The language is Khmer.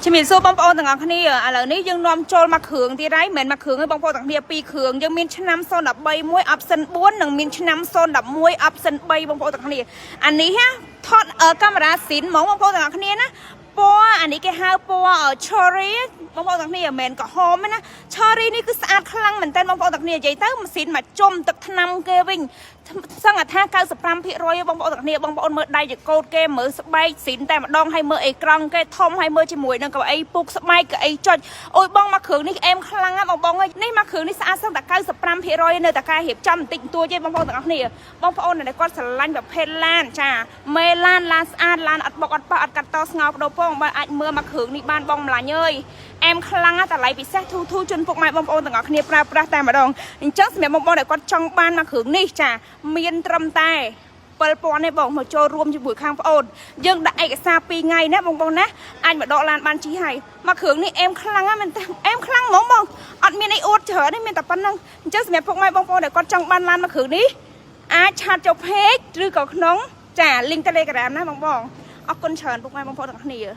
ជំរាបសួរបងប្អូនទាំងអស់គ្នាឥឡូវនេះយើងនាំចូលមកគ្រឿងទៀតហើយមិនមែនមកគ្រឿងទេបងប្អូនទាំងគ្នាពីរគ្រឿងយើងមានឆ្នាំ013មួយ option 4និងមានឆ្នាំ011 option 3បងប្អូនទាំងគ្នាអានេះណាថតអឺកាមេរ៉ាស៊ីនហ្មងបងប្អូនទាំងអស់គ្នាណាពណ៌អានេះគេហៅពណ៌ cherry បងប្អូនទាំងគ្នាមិនមែនក្រហមទេណា cherry នេះគឺស្អាតខ្លាំងមែនតើបងប្អូនទាំងគ្នានិយាយទៅម៉ាស៊ីនមកជុំទឹកថ្នាំគេវិញសឹងថា95%បងប្អូនទាំងគ្នាបងប្អូនមើលដៃចកោតគេមើលស្បែកស៊ីនតែម្ដងហើយមើលអេក្រង់គេធំហើយមើលជាមួយនឹងកៅអីពុកស្បែកកៅអីចុចអូយបងមកគ្រឿងនេះអែមខ្លាំងណាស់បងបងអើយនេះមកគ្រឿងនេះស្អាតសឹងតែ95%នៅតែការរៀបចំបន្តិចបន្តួចទេបងប្អូនទាំងអស់គ្នាបងប្អូនដែលគាត់ស្រឡាញ់ប្រភេទឡានចាមេឡានឡានស្អាតឡានអត់បុកអត់ប៉ះអត់កាត់តស្ងោបដូរពងបើអាចមើលមកគ្រឿងនេះបានបងម្លាញ់អើយអែមខ្លាំងណាស់តម្លៃពិសេសធូធូជូនពុកម៉ែបងប្អូនទាំងអស់គ្នាប្រើប្រាស់តែម្ដងអញ្ចឹងសម្រាប់បងប្អូនដែលគាត់ចង់បានមកគ្រឿងនេះចាមានត្រឹមតែ7000ទេបងមកចូលរួមជាមួយខាងប្អូនយើងដាក់ឯកសារ2ថ្ងៃណាបងបងណាអាចមកដកឡានបានជីហើយមកគ្រឿងនេះអែមខ្លាំងណាស់មែនតើអែមខ្លាំងហ្មងបងអត់មានអីអួតច្រើនទេមានតែប៉ុណ្្នឹងអញ្ចឹងសម្រាប់ពុកម៉ែបងប្អូនដែលគាត់ចង់បានឡានមកគ្រឿងនេះអាច chat ចូល page ឬក៏ក្នុងចា link Telegram ណាបងបងអរគុណច្រើនពុកម៉ែបងប្អូនទាំងគ្នា។